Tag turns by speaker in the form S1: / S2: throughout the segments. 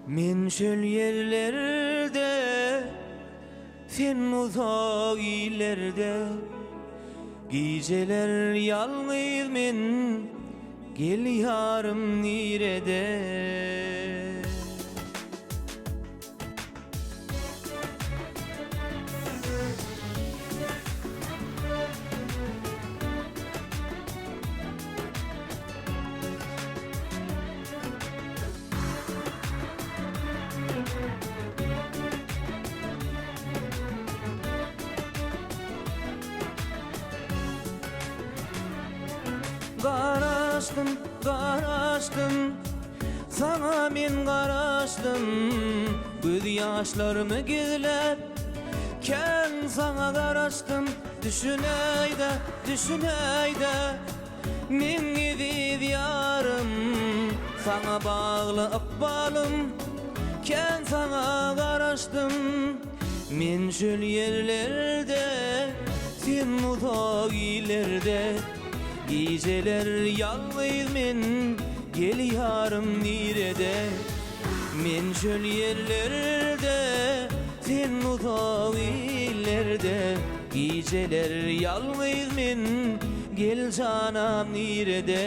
S1: Men çöl ýerlerde, sen uzak illerde Gijeler ýalňyz men, gel ýarym nirede? Garaşdym, garaşdym, saňa men garaşdym, Göz ýaşlarymy gizläp, kän saňa garaşdym, Düşünäýdä, düşünäýdä. Meň eziz ýarym, saňa bagly ykbalym, Kän saňa garaşdym. Men çöl ýerlerde, sen uzak illerde, Gijeler ýalňyz men, gel ýarym nirede? Men çöl ýerlerde, sen uzak illerde, Gijeler ýalňyz men, gel janam nirede?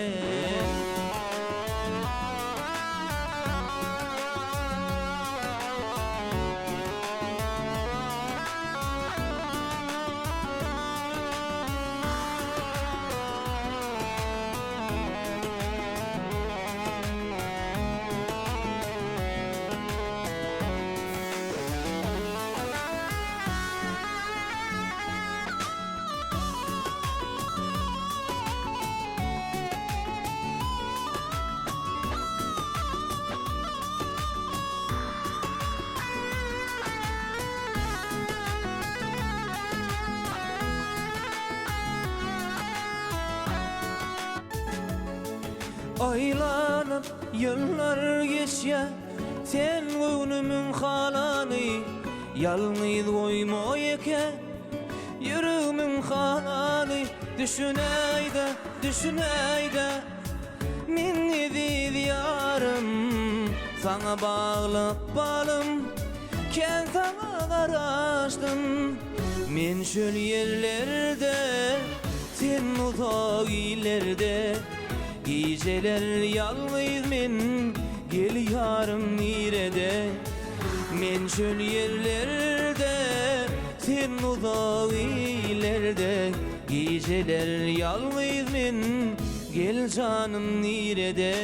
S1: Aýlanyp ýyllar geçýär, sen göwnümiň halany, Ýalňyz goýma ýeke, ýüregimiň halany, Düşünäý-de, düşünäý-de, meň eziz ýarym, Saňa bagly ykbalym, kän saňa garaşdym. Men çöl ýerlerde, sen uzak illerde, Gijeler ýalňyz men, gel ýarym nirede? Men çöl ýerlerde, sen uzak illerde, Gijeler ýalňyz men, gel janym nirede?